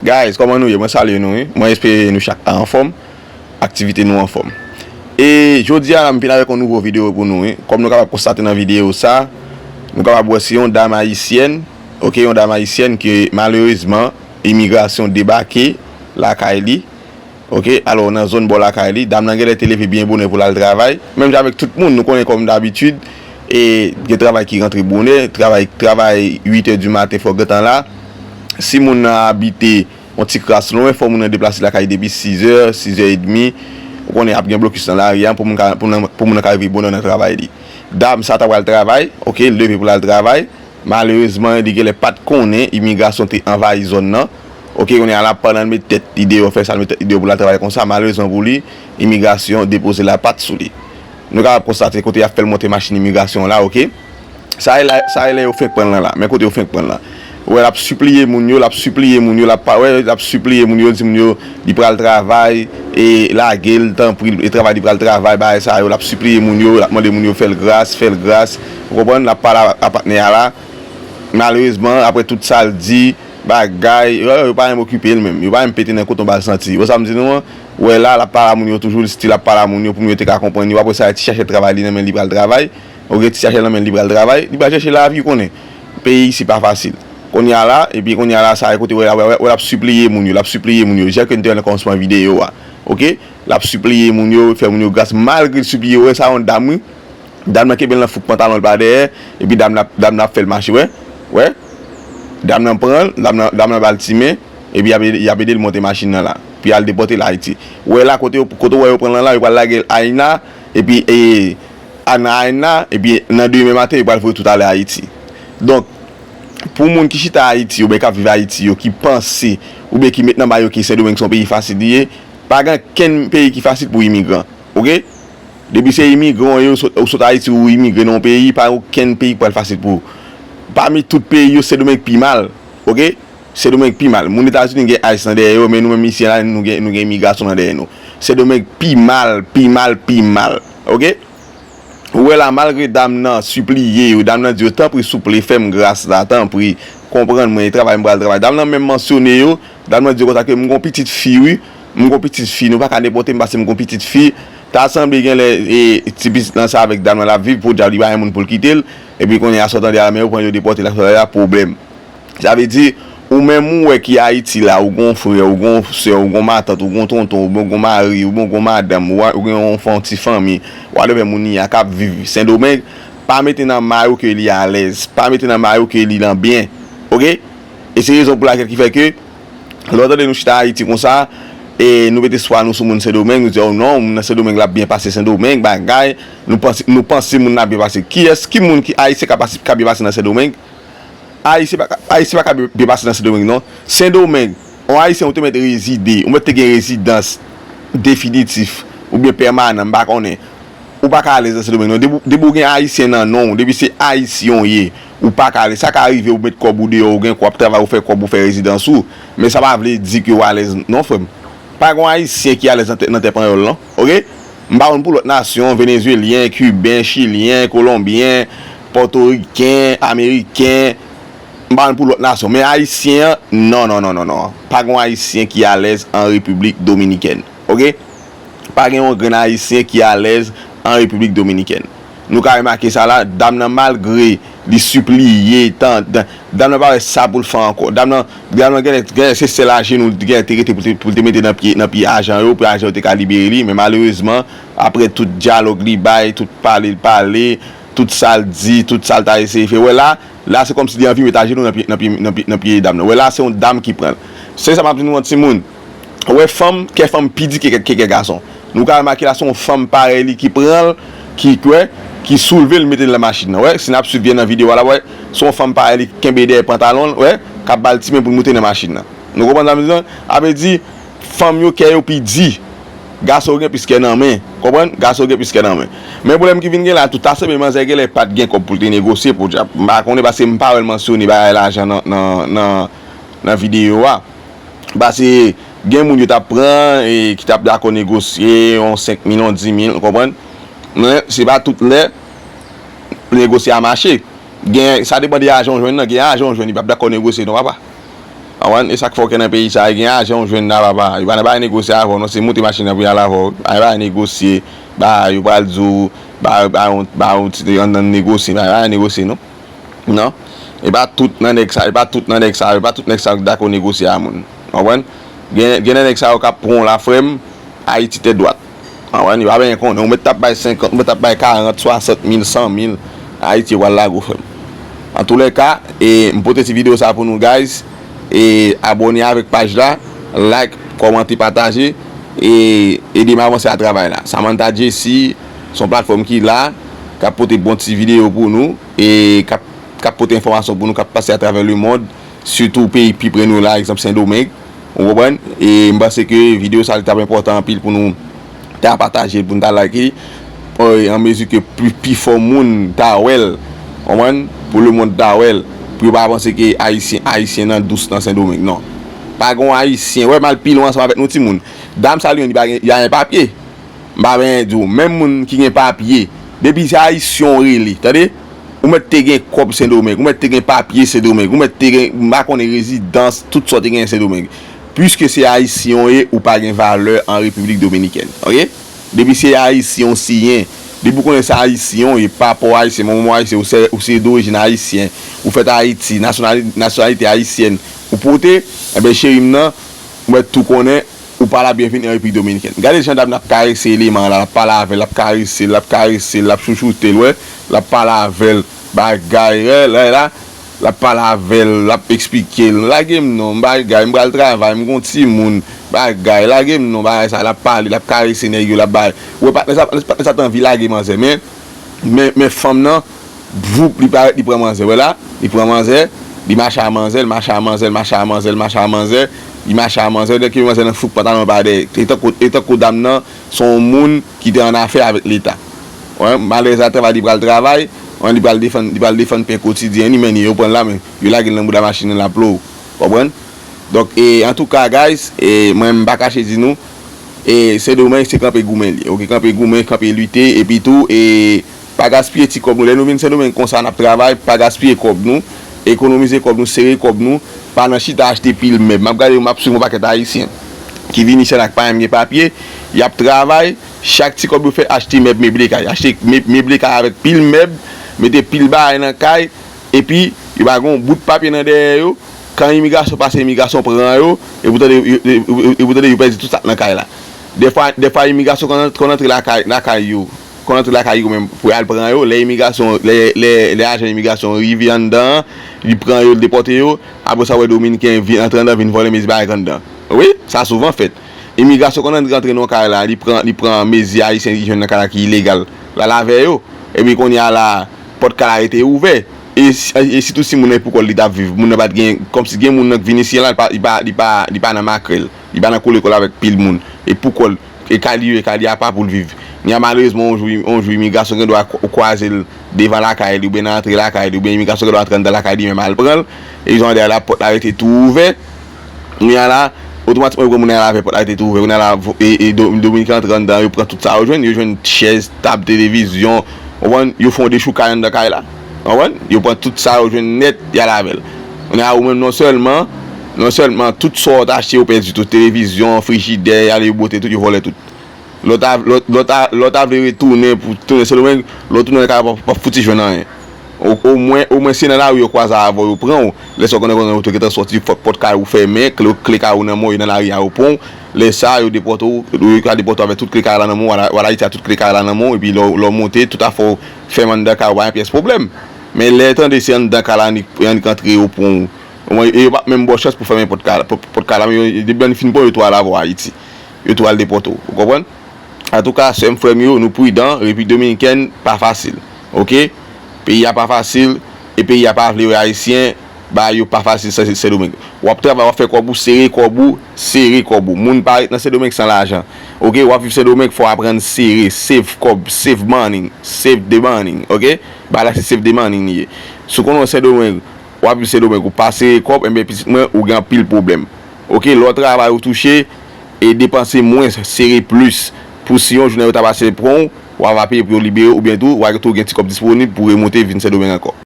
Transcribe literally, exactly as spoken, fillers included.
Guys, kòman nou ye? Mwen salye nou, wi. Mwen espere nou chak anfòm, aktivite nou anfòm. E jodi a la, m vin avèk yon nouvo videyo pou nou, wi. Kòm nou kapab konstate nan videyo sa, nou kapab wè se yon dam ayisyèn, oke, yon dam ayisyèn ke malerezman, imigrasyon debake lakay li, oke, alò nan zòn bò lakay li, dam nan genlè te leve byen bonè pou l al travay, menm jan avèk tout moun, nou konnen kòm dabitid, e gen travay ki rantre bonè, travay, travay uit è di maten fò w gentan la, si moun nan abite yon ti kras lwen, fò moun nan deplase lakay depi sizè, sizè edmi. Ou konnen ap gen blokis nan lari a pou moun ka, pou nan, pou moun nan ka rive bonè nan travay li. Dam sa ta pral travay, oke, l leve pou l al travay. Malerezman, li genlè pa t konnen imigrasyon te anvayi zòn nan. Oke, kounye a la, pandan l met tèt li deyò, fè sa, l met tèt li deyò pou l al travay konsa, malerezman pou li, imigrasyon depoze lapat sou li. Nou kapab konstate kote y ap fè l monte machin imigrasyon an la, oke. Sa e la, sa e lè yo fenk pran l lan la. Men kote yo fenk pran l lan. Ou wè l ap sipliye moun yo, l ap sipliye moun yo, l ap pa, wè, l ap sipliye moun yo, di moun yo li pral travay, e lage l, tanpri, e travay li pral travay, bagay sa yo, l ap sipliye moun yo, l ap mande moun yo fè l gras, fè l gras. Ou konprann? L ap pale a, a patnè a la. Malerezman, apre tout sa l di, bagay, yo, yo pa menm okipe l menm. Yo pa menm pete nan koton ba l santi. Ou wè sa m di nou an? Ou wè la, l ap pale a moun yo toujou, l still ap pale a moun yo pou moun yo te ka konprann yo. Apre sa, ti chèchè travay li nan men li pral travay. Ou gen ti chèchè nan men li pral travay. Li pral chèche lavi, ou konnen. Peyi isi pa fasil. Kounye a la, epi kounye a la, sa e kote wè la, wè, wè, wè l ap sipliye moun yo, l ap sipliye moun yo. Jan ke n te wè nan kòmansman videyo a. Oke? L ap sipliye moun yo, fè moun yo gras, malgre l sipliye, ou wè sa yon dam, wi. Dam nan kenbe l nan fouk pantalon l pa dèyè, epi dam nan, dam nan ap fè l mache, wè. Wè. Dam nan pran l, dam nan, dam nan ba l ti men, epi y ap ede, y ap ede l monte machin nan la, pou y al depòte l Ayiti. Ou wè la, kote yo, kote w wè yo pran l lan la, yo pral lage l Ayina, epi, e, a nan Ayina, epi nan demen maten, yo pral voye tout ale Ayiti. Donk, pou moun ki chita Ayiti, oubyen k ap viv Ayiti yo, ki panse, oubyen ki met nan ba yo ke Sendomeng se yon peyi fasil li ye, pa gen kenn peyi ki fasil pou imigran. Oke? Depi se imigran w ye, ou sot, ou sot Ayiti, ou imigre nan yon peyi, pa gen okenn peyi ki pral fasil pou ou. Pami tout peyi yo, Sendomeng pi mal. Oke? Sendomeng pi mal. Moun Etazini gen ICE nan dèyè yo, men nou menm isi a la, nou gen, nou gen imigrasyon nan dèyè nou. Sendomeng pi mal, pi mal, pi mal. Oke? Ou wè la, malgre dam nan sipliye yo, dam nan di yo, tanpri, souple, fè m gras la, tanpri, konprann mwen, e travay m pral travay. Dam nan menm mansyone yo, dam nan di yo konsa ke m gon pitit fi, wi, m gon pitit fi, nou pa ka depòte m pase m gon pitit fi. Ta sanble genlè, e, ti pitit lan sa avèk dam nan l ap viv, podyab li pa gen moun pou l kite l, epi kounye a sa w tande a la, men yo pran yo depòte l, sa w tande a, pwoblèm. Sa vle di, ou menm ou wè ki Ayiti la, ou gon frè, ou gon sè, ou gon matant, ou gon tonton, ou gon mari, ou gon madanm, ou gen yon, yon ti fanmi, whatever moun li a k ap viv Sendomeng, pa mete nan may ou ke li alèz, pa mete nan may ou ke li nan byen, oke? E se rezon pou lakèl ki fè ke, lè w tande nou chita Ayiti konsa, e nou mete espwa nou sou moun Sendomeng, nou di, oh non, moun nan Sendomeng l ap byen pase Sendomeng, bagay, nou panse, nou panse moun nan ap byen pase. Kiyès, ki moun ki Ayisyen k ap pase, k ap byen pase nan Sendomeng? Ayisyen pa ka, Ayisyen pa ka byen, byen pase nan Sendomeng, non. Sendomeng, yon Ayisyen ou te mèt rezide, ou mèt te gen rezidans definitif oubyen pèmanan, m pa konnen. Ou pa ka alèz nan Sendomeng, non. Depi, depi ou gen Ayisyen nan non w, depi se Ayisyen w ye, ou pa ka alèz. Sa ka rive ou met kòb ou deyò, ou gen kòb, w ap travay, ou fè kòb, ou fè rezidans ou. Men sa pa vle di ke w alèz, non, frè m. Pa gen Ayisyen ki alèz nan tè, nan tè panyòl, non. Oke? M pa konn pou lòt nasyon, Venezwelyen, Kiben, Chilyen, Kolonbyen, Pòtoriken, Ameriken. M pa konn pou lòt nasyon. Men Ayisyen an, non, non, non, non, non. Pa gen Ayisyen ki alèz an Repiblik Dominikèn. Oke? Pa gen yon grenn Ayisyen ki alèz an Repiblik Dominikèn. Nou ka remake sa la, dam nan malgre li sipliye, tan, tan, dam nan pa wè sa pou l fè ankò. Dam nan, dam nan genlè, genlè se sèl ajenou li genlè te rete pou te, pou l te mete nan pye, nan pye ajan yo, pou ajan yo te ka libere li. Men malerezman, apre tout dyalòg li bay, tout pale l pale, tout sa l di, tout sa l ta eseye fè. Wè la, la se kòmsi li anvi met ajenou nan pye, nan pye, nan pye, nan pye dam nan. Wè la, se yon dam ki pran l. Se sa m ap di nou an timoun. Ou wè fanm, kè fanm pi di ke, ke kè gason. Nou ka remake la se yon fanm parèy li ki pran l, ki kwè, ki soulve l, mete l nan machin nan. Wè, si n ap swiv byen nan videyo a la, wè, se yon fanm parèy li ki kenbe dèyè pantalon l, wè, k ap ba l ti men pou l moute nan machin nan. Nou konprann sa m di lan? A vle di, fanm yo kè yo pi di. Gason yo gen plis kè nan men. Konprann? Gason yo gen plis kè nan men. Men pwoblèm ki vin gen la, tou ta sanble manzè genlè pa t gen kòb pou l te negosye podyab. M pa konnen paske m pa wè l mansyone bagay lajan nan, nan, nan, nan videyo a. Paske gen moun yo t ap pran e ki t ap dakò negosye yon senk mil, yon dis mil, ou konprann? Men se pa tout lè negosye a mache. Gen, sa depann de ajan w jwenn nan. Gen ajan w jwenn, li p ap dakò negosye non, papa. Konprann? E sa k fè w ke nan peyi sa a, gen ajan w jwenn la, papa. Yo pa nan bagay negosye avè w, non, se monte machin nan pou y al avè w. Pa nan bagay negosye, ba, yo pral di w, ba, ba yon, ba yon ti anndan negosye, pa nan bagay negosye, non. Non. E pa tout nan nèg sa, e pa tout nan nèg sa, e pa tout nèg sa yo k dakò negosye a moun. Konprann? Gen, gen nan nèg sa yo k ap pran w la, frè m, Ayiti tèt dwat. Konprann? Yo pa benyen konnen. Ou mèt t ap bay senkant, ou mèt t ap bay karant, swasant mil, san mil. Ayiti yo pral lage w, frè m. Antoulèka, e, m pote ti videyo sa pou nou, guys. E abòne avèk paj la, like, kòmante, pataje, e ede m avanse a travay la. Samantha Jessie, se yon platfòm ki la, k ap pote bon ti videyo pou nou, e k ap, k ap pote enfòmasyon pou nou, k ap pase atravè lemonn, sitou peyi pi pre nou la, egzanp Sendomeng. Ou konprann? E m panse ke videyo sa a li t ap enpòtan anpil pou nou ta pataje l, pou n ta like, e, an mezi ke pi, pifò moun ta wè l, konprann? Pou lemonn ta wè l, pou yo pa panse ke Ayisyen, Ayisyen nan dous nan Sendomeng, non. Pa gen yon Ayisyen, wè m al pi lwen ansanm avèk nou timoun. Dam sa li menm, li pa gen, li pa gen papye. M pa benyen di w, menm moun ki gen papye, depi se Ayisyen w rele, tande? Ou mèt te gen kòb Sendomeng, ou mèt te gen papye Sendomeng, ou mèt te gen, m pa konnen, rezidans, tout sa w te genyen Sendomeng. Piske se Ayisyen w ye, ou pa gen valè an Repiblik Dominikèn, oke? Depi se Ayisyen w siyen, depi w konnen se Ayisyen w ye, papa w Ayisyen, manman w Ayisyen, ou se, ou se dorijin Ayisyen, ou fèt Ayiti, nasyonali-, nasyonalite ayisyèn ou pote, enben, cheri m nan, ou mèt tou konnen, ou pa la byenveni an Repiblik Dominikèn. Gade jan dam nan ap karese eleman an la, l ap pale avè l, l ap karese l, l ap karese l, l ap chouchoute l, wè, l ap pale avè l, bagay, wè, la, la, l ap pale avè l, l ap eksplike l, lage m non, bagay, m pral travay, m gon timoun, bagay, lage m non, bagay sa, l ap pale, l ap karese nèg yo, l ap bay. Wè, patnè sa, patnè sa t anvi lage manzè, men, men, men fanm nan, voup, li parèt, li pran manzè. Wè la, li pran manzè, li mache a manzè, li mache a manzè, li mache a manzè, li mache a manzè, li mache a manzè, donk manzè nan fout pantalon pa dèyè. E tankou, e tankou dam nan, se yon moun ki te an afè avèk Leta. Wè, malerèz la travay, li pral travay, wè, li pral defann, li pral defann pen kotidyen li, men yo pran l la, men yo lage l nan bouda machin nan, l ap lou. Konprann? Donk, e, antouka, guys, e, mwen, m pa kache di nou, e, Sendomeng, se kanpe goumen li, oke? Kanpe goumen, kanpe lite, epi tou, e, pa gaspiye ti kòb nou. Lè nou vin Sendomeng konsa, n ap travay, pa gaspiye kòb nou, ekonomize kòb nou, sere kòb nou, pa nan chita achte pil mèb. M ap gade yo, m ap swiv yon pakèt Ayisyen ki vin isit ak pa menm gen papye, y ap travay, chak ti kòb yo fè achte mèb meble kay, achte me-, meble kay avèk pil mèb, mete pil bagay nan kay, epi yo pa gen yon bout papye nan dèyè yo, kan imigrasyon pase, imigrasyon pran yo, epi w tande yo, yo, yo, yo, epi w tande yo pèdi tout sa k nan kay la. Dèfwa, dèfwa imigrasyon konn, konn antre lakay, lakay yo, konn antre lakay yo menm pou y al pran yo, lè imigrasyon, lè, lè, lè ajan imigrasyon rive anndan an, li pran yo, li depòte yo, apre sa w wè Dominiken vin antre anndan, vin vòlè mezi bagay k anndan. Wi, sa souvan fèt. Imigrasyon konn antre nan yon kay la, li pran, li pran mezi Ayisyen ki jwenn nan kay la ki ilegal, l al avè yo, epi kounye a la, pòt kay la rete ouvè. E, si- e sitou si moun nan e pou kò l li t ap viv. Moun nan pa t gen, kòmsi gen moun nan k vin isit la, li pa, li pa, li pa, li pa nan makrèl. Li pa nan kole kò l avèk pil moun. E pou kò l, e kay li yo, e kay li apa pou l viv. Kounye a, malerezman, yon jou, yon jou imigrasyon gen dwa kwa- kwaze l devan lakay li, oubyen nan antre lakay li, oubyen imigrasyon gen dwa antre anndan lakay li menm al pran l. E jan w wè la, pòt la rete tou ouvè. Kounye a la, otomatikman, yo pran moun nan al avè pòt la rete tou ouvè. Kounye a la, vo- e, e do- Dominiken antre anndan, yo pran tout sa yo jwenn. Yo jwenn chèz, tab, televizyon. Ou konprann? Yo fè yon dechoukay anndan kay la. Ou konprann? Yo pran tout sa yo jwenn nèt, y al avè l. Kounye a, ou menm, non sèlman, non sèlman tout sa w t achte, yo pèdi tout, televizyon, frijidè, y ale, yo bote tout, yo vòlè tout. Lè w ta, lè w- lè w ta, lè w ta vle retounen pou tounen Sendomeng, lè w tounen nan kay la, w p ap, p ap fouti jwenn anyen. O- omwen, omwen se nan lari yo kwaze avè w, yo pran w. Lè sa w konnen, konnen w te gentan sòti, fòk pòt kay ou fèmen, kle, kle kay ou nan men w, yo nan lari a, yo pran w. Lè sa a, yo depòte w, yo ka depòte w avèk tout kle kay la nan men w, w al, w al Ayiti a tout kle kay la nan men w, epi lè w, lè w monte, tout afè w fèmen anndan kay ou, pa gen pyès pwoblèm. Men lè tande se anndan kay la, annik, annik antre, yo pran w. Omwen, e yo p ap menm ba w chans pou fèmen pòt kay la, pòt, pòt kay la, men yo, depi annik fin pran w, yo tou al avè w Ayiti. Yo tou al depòte w. Ou konprann? Antouka, sè m, frè m yo, nou pridan, Repiblik Dominikèn pa fasil. Oke? Peyi a pa fasil, e peyi a pa vle wè Ayisyen, bagay yo pa fasil, Sen- Sendomeng. W ap travay, w ap fè kòb ou, sere kòb ou, sere kòb ou. Moun pa ret nan Sendomeng san lajan. Oke? W ap viv Sendomeng, fò w aprann sere, save kòb, save money, save the money. Oke? Bagay la se save the money li ye. Si w konnen w Sendomeng, w ap viv Sendomeng, ou pa sere kòb, enben pitit mwen, ou gen anpil pwoblèm. Oke, lè w travay ou touche, e depanse mwens, sere plis. Pou si yon jou nèg yo ta pase pran w, w a va peye pou yo libere w, oubyen tou, w a tou gen ti kòb disponib pou remonte vin Sendomeng ankò.